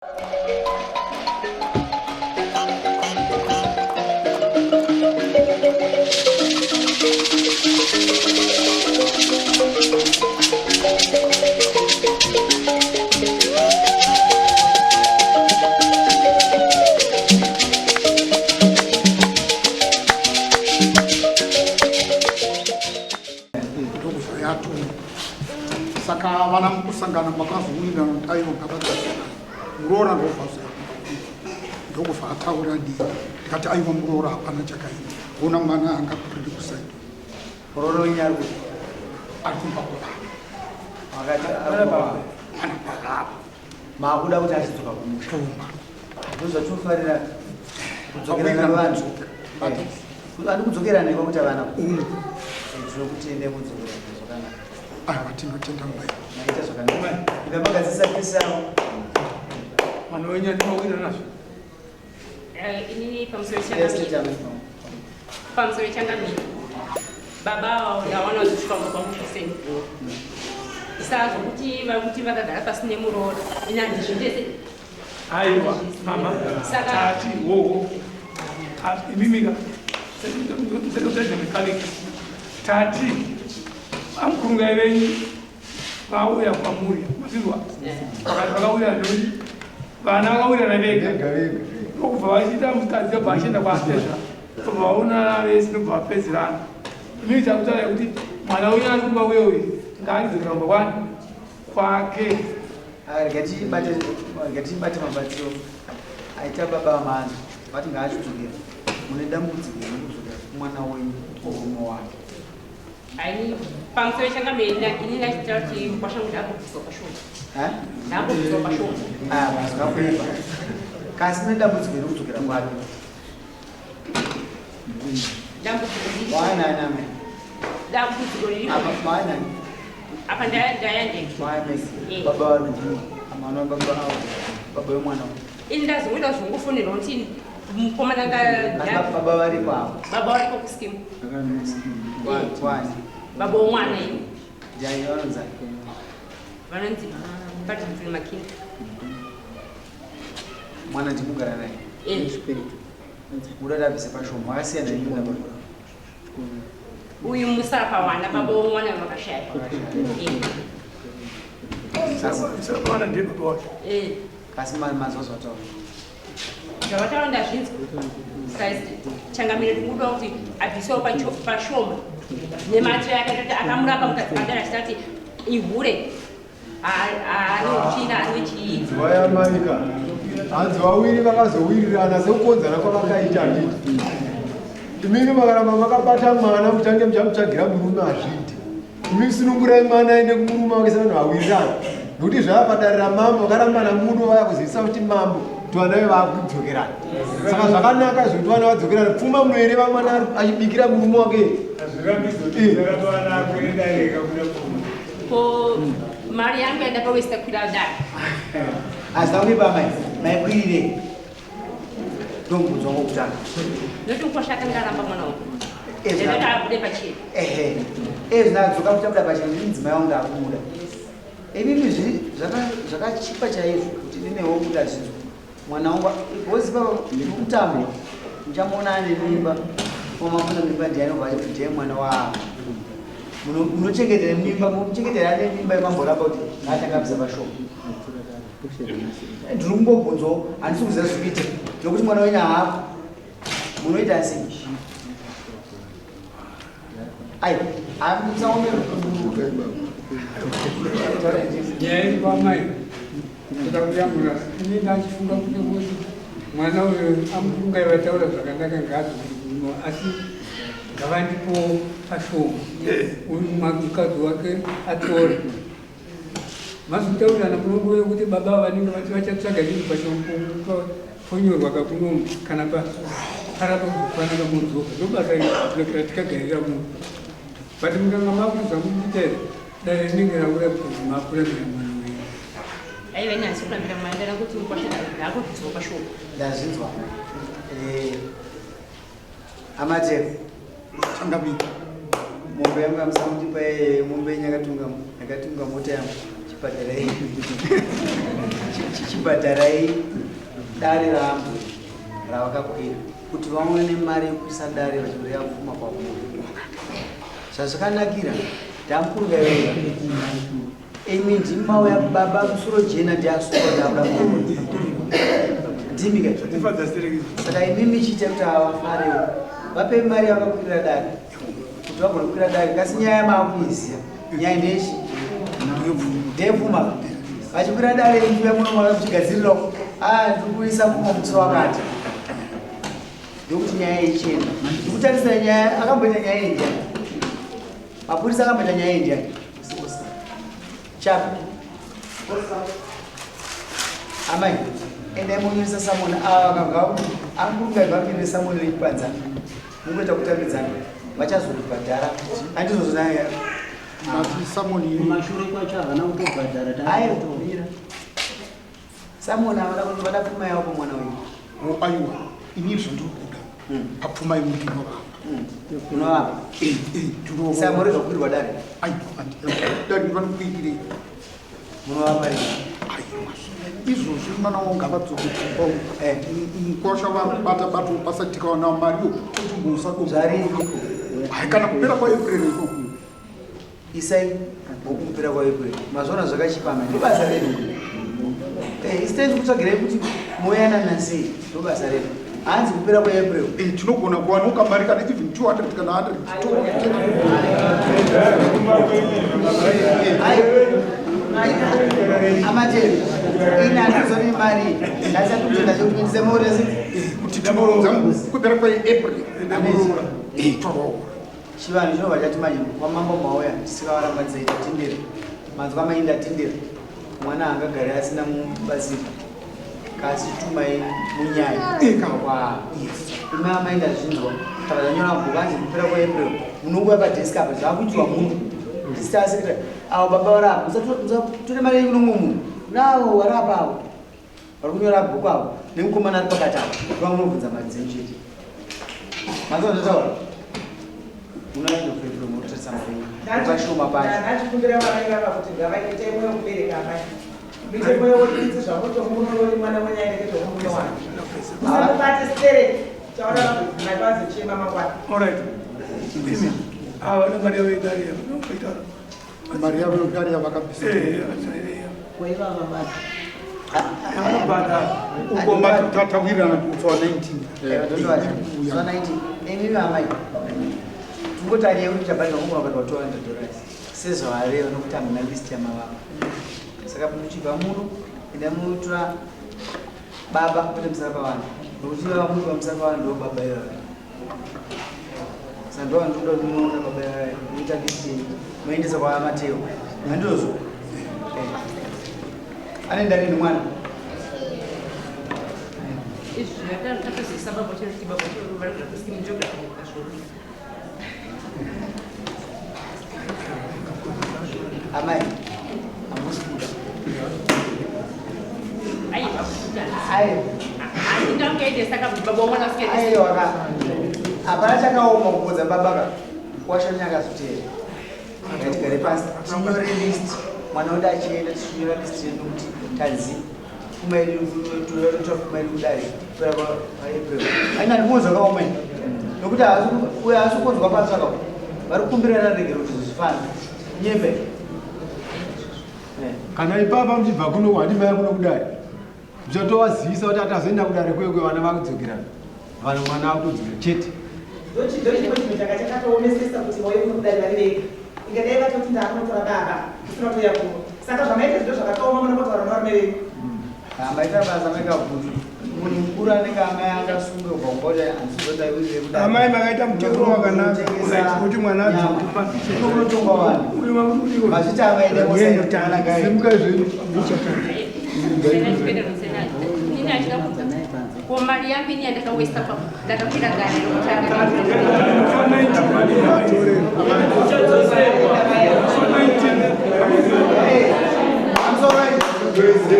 Ndokubva yatuma saka vana mukusangana makazowirirana kuti aiwa ngavagarisana muroora ndobva azoya kumba kwedu ndokubva ataura neni ndikati aiwa muroora hapana chakaita ona mwana anga kuriri kusaidi Muroora wenyu ari kupi? Ari kumba kwababa. Makati ari kumba Ana baba. Maakuda kuti achidzoka kumusha. Kumba. Ndozvatinofarira kudzokerana nevanhu. Andi kudzokerana ikwa kuti avana. Tinokutenda mudzokerana zvakanaka. Aiwa tinotenda mbai. Maita zvakanaka. Ida magadzisa kisawo. Mwana wenyu andinowirirana nazvo. Inini pamusoro pamusoro changamire baba avo ndawana vachisvika kumba kwangu kuseni saa zvokuti vakuti vakagara pasi nemuroora ini handizvitese aiwa mama tati wowo imimika mechanic tati amukurungai venyu vauya kwamuri mazvinzwa vakati vakauya nekuti vana vakawirirana vega ndokubva vachiita mukadzi abva achienda kwaatezva ndobva vaonana vese ndobva vapedzerana imii takutaura yekuti mwana uyu ari kumba uye uyu ngaaidzokera kumba kwani kwake. Rega tibate mabatiro aita baba vamanzwa vati ngaachidzokera mune dambudziko rekudzokera kumwana wenyu murume wake. Ayi pamusoro changamire ini ndachitaura kuti mukwasha wangu ndakubviswa pashoma. Eh? Ndakubviswa pashoma. Ah, zvakakuipa. Kasi mune dambudziko rekudzokera kwake. Dambudziko riri. Mwana name. Dambudziko riri. Apa mwana. Apa ndaya ndege. Mwana. Eh. Baba vari mwana baba avo. Baba wemwana. Ini ndazongoita zvongofonerwa kuti mukomana nga baba varipo avo. Baba varipo kuskimu. Kwani. Baba womwana ini. Jai vanonzi. Vanonzi Patrick Makini. Mwana ndikugara naye. Eh. Spirit. Uda ndabvise pashoma wakasiyana nemi na baba. Uyu musarapawana baba womwana vakashaya. Eh. Musarapawana ndiye baba wake. Eh. Kasi manzwa zvataura. Zvavataura ndazvinzwa. Size changamire ndikuda kuti abvisewo pashoma nemacho yake atati akamurapa mukadzi padara achita kuti ihure anochina anochii. Waya maika hanzi vawiri vakazowirirana sekukonzana kwavakaita handiti imimi makaramba makabata mwana muchange muchamutsvagira murume hazviiti Imi sunungurai mwana aende kumurume wake sevanhu vawirirana nokuti zvava padare ramambo vakarambana muno vaya kuzivisa kuti mambo kuti vana ve vakudzokerana saka zvakanaka zvekuti vana vadzokerana pfuma munoereva mwana achibikira murume wake ko mari yangu yandakawesta kwira dare asi vakuipa mai maikwirire ndomubvunzo wangu wekutanga noti mukosha akanga aramba mwana wangu ndakati abude pachena ehe ezvino adzoka kuti abuda pachena ndini mudzimai wangu ndakumuda inini zvakachipa chaizvo kuti ndinewo kuti azvinzwa mwana wangu because baba ndikutamba muchamuona ane mimba wamafuna mimba ndiani obva achiti ndiye mwana wa munochengetera mimba muchengetera ane mimba yemamboramba kuti ngaatanga abvisa pashoma Ndiri kungobvunzawo, handisi kuziva zviri kuitika nokuti mwana wenyu haapo. Munoita sei? Ai, musaome. Nyaya iri kwamai ndoda kuyamura ini ndachifunga kuti kuti mwana uyo amufungai vataura zvakanaka ngaazvino asi ngavandipowo pashoma uyu mukadzi wake atore Mazotaurirana munongove kuti baba vanenge vati vachatsvaga chinhu pachoponyorwa kakunomu kana parapa kukwana kamodzoka ndobasa rinokira tikagarira muno but mukanga makuza mukuita izvi dare rinenge rakuratidza kuti makurambira mwana wenyu. Aiva ini handisi kurambira mwana ndada kuti mukwasha ndakubviswa pashoko. Ndazvinzwa. Eh, Amateko. Changamire. Mombe yangu yamusamundipa eh, mombe yenyu yakatunga yakatunga mota yangu. Bhadharai. Chichibhadharai dare rambo ravakakwira kuti vaone mari yekuisa dare vachireva pfuma kwamuri. Zvazvakanakira ndamukuru vaiva. Imi ndimi mauya baba musoro jena ndiasukwa ndabuda muromo. Ndimi ka. Saka imimi chiita kuti avafarewo. Vape mari yavakakwirira dare. Kuti vagone kukwira dare kasi nyaya maakuiziva. Nyaya ndechi. Ndepfuma. Vachikwira dare imbuya muno makakuchigadzirirawo. Ah ndiri kuisa pfuma musi wakati. Ndokuti nyaya ichena. Ndikutarisa nyaya akamboita nyaya iyi ndiani? Mapurisa akamboita nyaya iyi ndiani? Chapi. Amai, endai monyoresa samoni ava vakabva angunga vamire samoni vechipanza. Mungoita kutambidzana vachazoribhadhara. Handizvo zvona Mati samoni Kumashure kwacho havana kutobhadhara. Ayo mira. Samoni havana kuti vada pfuma yavo pamwana uyu. Oh, aiwa ini zvandiri kuda papfuma iwe ndinovapa. Unovapa. Eh, eh, ndinovapa. Saka muri zvakwirwa dare. Aiwa, dare vanokuitirei? Munovapa rini? Aiwa, izvozvi mwana wangu ngavadzoke kumba uko. Eh. Mukosha varikubata bato pasati tikawana mariyo tochimbosa Zvarini. Hai kana kupera kwaApril iko. Isai ngokupera kwaApril. Mazvona zvakachipa amai. Ndobasa redu. Eh, isitei kutsvagirai kuti moyanana sei. Ndobasa redu. Hanzi kupera kwaApril. Eh, tinogona kuwana kamari kana even 200 kana 100. Amateri. Ina andizoni mari. Ndasati kutenda chekupindisa moresi. Eh, kuti tinoronza kupera kwaApril. Eh, toroora. Chivanhu chinobva chati manje kwamambo mauya tisikavarambadzai tatendera. Manzwa mainda tendera. Mwana angagare asina mubatsiri. Kasi tumai munyaya. Eka. Kwa. Yes. Imi amai ndazvinzwa. Saka zvanyora mubhuku hanzi kupera kwaApril. Munonguva padesk apa zvakuitirwa munhu. Sister secretary. Avo baba vari apa. Musatore mari yenyu kuno mumwe munhu. Navo vari apa avo. Vari kunyora bhuku avo. Nemukomana ari pakati apo. Vamunobvunza mari dzenyu chete. Manzwa zvataura? Munoenda kuApril munotarisa mari yenyu. Ukashoma pacho. Ndachikumbira vamai vava kuti ngavaite mwoyo wekubereka amai. Muite mwoyo wekuti zvamutomurume mwana wenyu aendeke zvomurume wake. Musamubate stereki. Taura mai vazochema mangwana. All right. Imi. Ava mari yavo yedare yavo. Mari yavo yodare yavakabvisa. Eh, eh. Kwaivava vanhu. Vanobhadhara. Uko mati tatawirirana kuti wa 19. Imimi amai tingotariye kuti chabhadhara kungova bhadharwa 200 dollars sezvavareva nokuti hamuna list yamavapa saka muchibva muno enda munotora baba kwete musara pavanhu nokuti vava muri pamusara pavanhu ndo baba ivava saka ndo vandoda kuti munoona baba ivava muita list yenyu moendesa kwamateo handizvozvo anoenda rini mwana Izvi takazivisa baba chero kuti baba chero vari kuda kusimu geography zvoro. Amai hamusi kuda. Aiwa. Aiwa. Handingangaite saka kuti baba wamwana asikaite. Aiwa ka. Hapana chakaoma kupodza baba ka. Washanya akazotera. Ngatigare pasi tinyore list. Mwana wedu achienda tichinyora list yedu kuti tanzi pfuma yedu totora pfuma yedu kudare kupera kwaApril. Aina ndikuudza kaoma ini. Nokuti uyo haasi kunzwa patsvaka. Vari kukumbirana regero kuti zvifambe. Nyembe. Eh. Kana ipapa muchibva kuno hadi maya kuno kudare. Muchatovazivisa kuti atazoenda kudare kwekwe vana vakudzokerana. Vanhu mwana akutodzokera chete. Ndochimwe chinhu changa chakatoomesesa kuti vauye kuno kudare vari vega. Ingadai vatoti ndaakunotora baba kusina kuuya kuno. Saka zvamaita zviro zvakatooma munombotaura nevarume venyu. Maita basa maita bvunzo. Munhu mukuru anenge amai angasunge kubva kumba kuti handizodai kudai. Amai makaita mutemo wakanaka kuti mwana adzoke. Unotongwa vanhu. Mazvita amai dai Simukai zvenyu. Ko mari yangu ini yandakawesta pa ndakakwira gari rokutanga.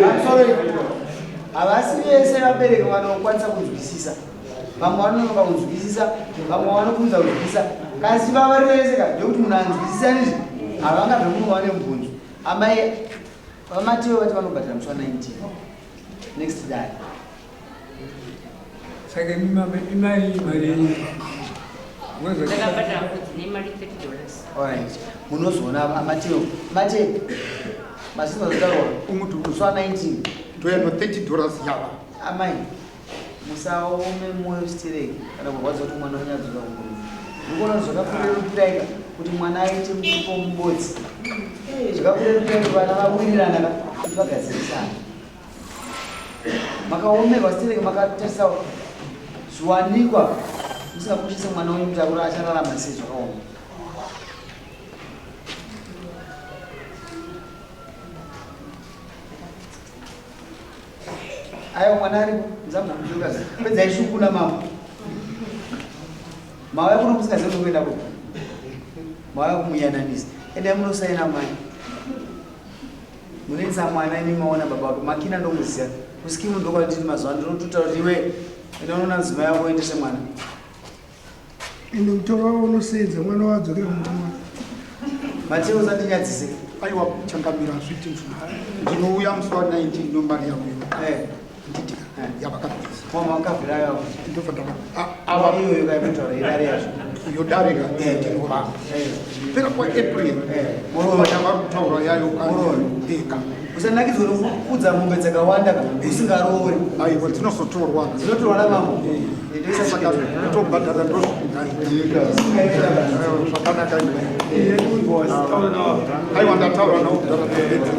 I'm sorry. Havasi vese vabereki vanokwanisa kunzwisisa. Vamwe vanonoka kunzwisisa, vamwe vanokunza kunzwisisa. Kasi vavari vese ka ndekuti munhu anzwisisa nizvi havangabve munhu wane mubvunzo. Amai VaMateo vati vanobhadhara musi wa 19 next day. Saka imari mari yenyu. Ndakabhadhara mbudzi nemari 30 dollars. Alright. Munozoona aMateo. Mateo. Masina zvotaurwa. Umuti Musi wa 19. Ndoyano 30 dollars yava. Amai. Musaome moyo stereki kana kurwadza kuti mwana wenyu adzoka kumurume. Ndikuona zvakakurerukiraika kuti mwana aite mutupo mubodzi. Zvakakurerukirai kuti vana vawirirana ka kuti vagadzirisane. Makaomerwa stereki makatarisa zviwanikwa musingakoshese mwana wenyu kuti akura achararama sei zvakaoma. Ayo mwana aripo nzambomujuka pedzai shungu na mama. Mauya kuno musingazivi kuti kuenda kupi. Mauya kumuyananisa. Endai munosaina mai. Munoendesa mwana imi maona baba wake. Makina ndomuziva. Kusikimu ndokwandiri mazuva ano ndinototaura kuti iwe enda unoona mudzimai wako uendese mwana. Ende mutoro wavo unoseedza mwana wadzokera kumurume wake. Mateo usandinyadzise. Aiwa changamira hazviiti mfuna. Ndinouya musi wa 19 nomari yangu iyo. Eh. Nditika yavakabvisa. Mama wakabvira yawo. Ndobva ndava. Ava iyoyo kaimutaura idare yacho. Iyo dare ka ndinovapa. Pera kwa April. Muroora. Yavari kutaura yayo Muroora. Eka. Usanakidzwa nokukudza mombe dzakawanda ka usingaroori. Aiwa dzinozotorwa. Dzinotorwa namambo. Saka tobhadhara ndozvingaita. Zvakanaka aiwa ndataura nawo kudhara ndapedza.